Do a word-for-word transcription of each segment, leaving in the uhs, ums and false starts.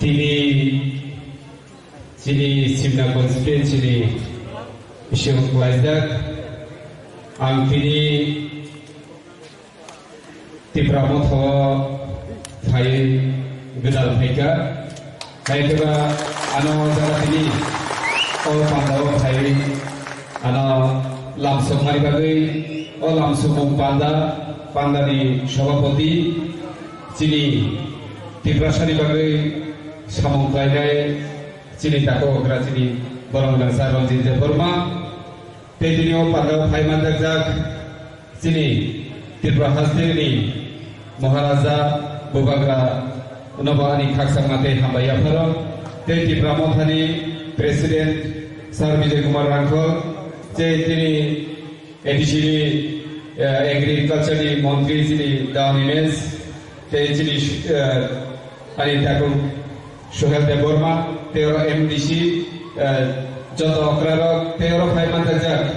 Tini chini Simna constituency ni bising klaijak. Ang tini Tipra Motha o phai gwdal phaikha. Hai khe ba ano jaga tini o panda o phai ano lamsokmani bagwi o lamsokmung panda, panda ni sabhapati chini Tiprasa ni bagwi samung khlainai chini takhuk okra chini borok gwnang sir Ranjit Debbarma. Tei tini o panda o phai manjakjak chini Tripura haste ni Maharaja Bubagra no bo ani khakchangma tei hambai yapharo. Tei Tipra Motha ni President Sir Bijoy Kumar Rangkhol, tei tini A D C ni, eh, Agriculture ni Montri chini Dawan Imes, tei chini, eh, ani takhuk Suhel Debbarma, tei oro M D C, eh, joto okrarok, tei oro phai manjakjak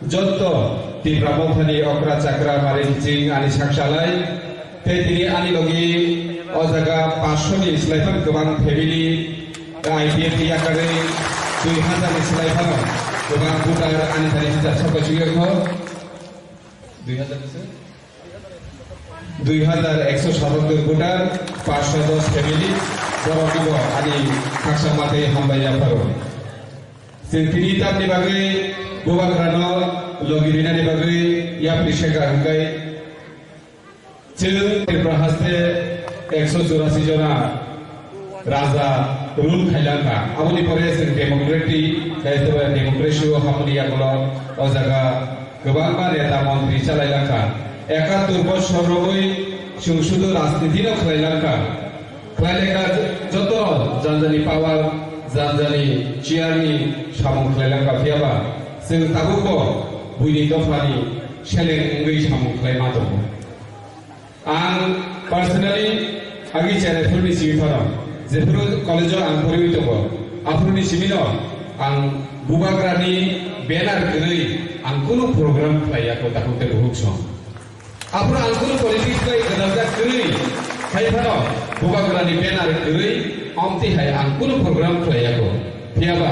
joto Tipra Mothani okra chakra mari kiching ani sak salai, tei tini ani logi o jaga paanch sho ni slai phano kwbang family, I P F T yakarwi dui hazar ni slai phano kwbang voter ani thani hwnjak sok bai chwng yokho. Dui hazar ni se? Dui hazar ekso satattor voter, paanch sho dos family, borok no bo ani khaksa matwi hambai yapharo. Chwng tini tamni bagwi Bubagrano logi rinani bagwi yapri sengkha hwnkhe, chwng Tripura haste ekso churasi jona raja rule khailangkha. Aboni pore chwng democratic, khe democracy o hamni yagulo o jaga kwbangma neta montri chalailangkha. Ekattor bosor romwi chwng sudu rajniti no khlailangkha. Khlailekha joto janjani power, janjani chair ni samung khlailangkha, phiyaba chwng tabukbo buini dophani seleng wngwi samung khlaima tongo. Ang personally agi cheraifru ni simi phano, jephru college o ang poriwi tongo, aphru ni simi no ang Bubagrani banner kwrwi ang kunu program khlaiya ko takhuk tei buhuk song. Aphru ang kunu politics bai gwdaljak kwrwi khai phano Bubagrani banner kwrwi omtwi hai ang kunu program khlaiya ko. Phiyaba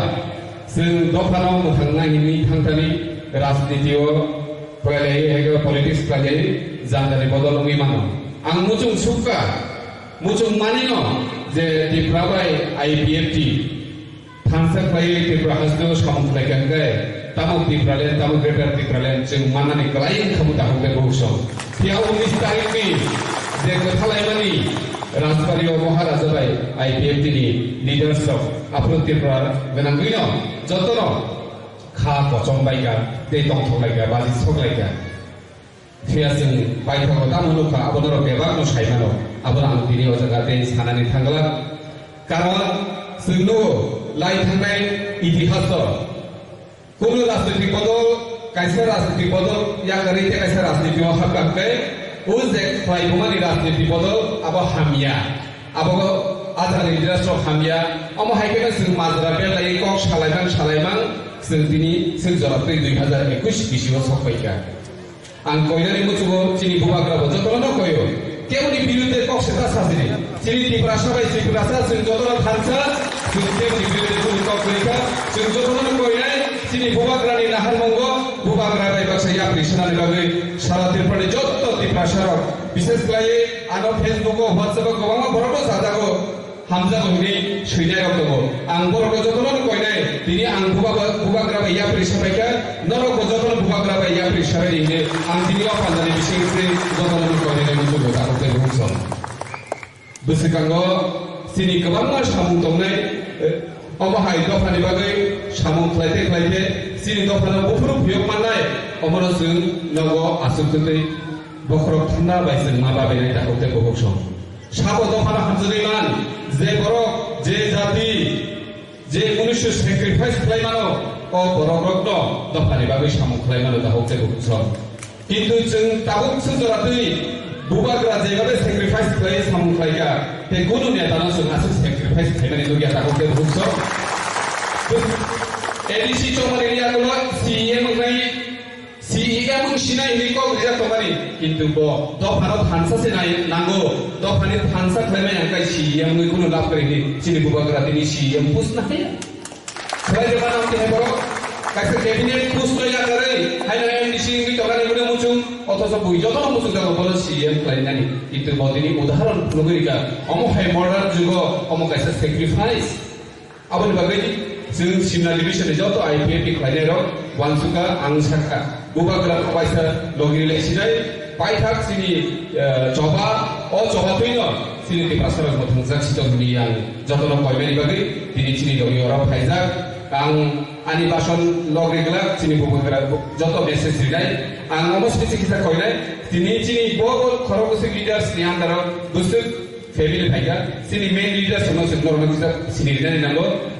chwng dophano mwthangna hinwi thangthani rajniti o Khlailai hai khe politics khlailai jandani bodol wngwi mano. Ang muchung sukha, muchung manino je Tipra bai I P F T thansa khlaiwi Tripura hasteo samung khlaikha hwnkhe tamo Tipraland, tamo Greater Tipraland chwng mannani kwlai wngkha bo dakhuk tei buhuk song. Phiya unis tarikni je kwthalaimani Rajbari o Maharaja bai I P F T ni leaders rok aphuru Tripura gwnangwino jotono kha kochom baikha, tei tongthok laikha, baji sok laikha. Phiya chwng paithago tamo nukha, abo norok bebakno sai mano. Abono ang tini o jaga tei sanani thangla. Karon chwng nugo lai thangnai itihas o kunu rajnitik bodol, kaisa rajnitik bodol yakarwi tei kaisa rajniti o hapkha hwnkhe o je khlaibumani rajniti bodol abo hamya. Abo ajani leaders rok hamya. Omo hai kheno chwng majra belai kok salaimang salaimang chwng tini chwng jora twi dui hazar ekush bisi o sok paikha. Ang koinani muchungo chini bubagra bo jotono no koio. Keboni birudde kok se ta sajini. Chini Tiprasa bai Tiprasa chwng jotono thansa, chwng keboni birudde kunu kok kwrwi kha. Chwng jotono no koinai chini bubagrani naharmungo bubagra bai baksa yapri sanani bagwi sara Tripurani joto Tiprasa rok, bishes khlaiwi ano Facebook o, WhatsApp o kwbangma borok no sajago. Hamjago hinwi swinai rok tongo. Ang borok no jotono no koinai, tini ang bubagra, bubagra bai yapri sabaikha, norok bo jotono bubagra bai yapri sabaidi hinwi ang tini o pandani bising se jotono no koinai muchungo takhuk tei buhuk song. Bwswkango chini kwbangma samung tongnai, eh, omo hai dophani bagwi samung khlaite khlaite chini dophano buphuru phiyok mannai, omono chwng nogo aswk twi bokhorok thumna bai chwng ma babinai takhuk tei buhuk song. Sabo dophano hamjagwi man je borok, je jati, je munusu sacrifice khlai mano, o borok rokno dophani bagwi samung khlai mano dahok tei bukhuk song. Kintu chwng tabuk se jora twi bubagra jebabe sacrifice khlai samung khlaikha, tei kunu netano chwng aswk sacrifice khlaimani nukya dahok tei bukhuk song. A D C chongmani yagulo C E M wngnai, C E M C E M wng sinai hinwi kok rijak tongmani, kintu bo dophano thansa se nai nango, dophani thansa khlaimani hwnkhai C E M wngwi kheno lab kwrwi hinwi chini bubagra tini C E M post nahaya. Khlai jeba nang tini borok kaisa cabinet post no yakarwi haino M D C wngwi tongmani mune muchung, othocho bui jotono muchung jago bono C E M khlainani, kintu bo tini udahoron phunugwi rikha, omo hai modern jugo omo kaisa sacrifice. Aboni bagwi chwng Simna division ni joto I P F T khlainai rok uansukha, ang sakha. Bubagra kaisa logi rwlai sinai, paithak chini, eh, choba, o choba twino chini Tiprasa rok mwthangjakha sitong hwnwi ang jotono koimani bagwi tini chini logi oro phaijak. Ang ani bason logi glak chini bubagra joto message rinai. Ang omo sini kisa koinai. Tini chini bo, bo khorok bwswk leaders ni under o bwswk family phaikha. Chini main leaders no chwng norok no kisa sini rinani nango.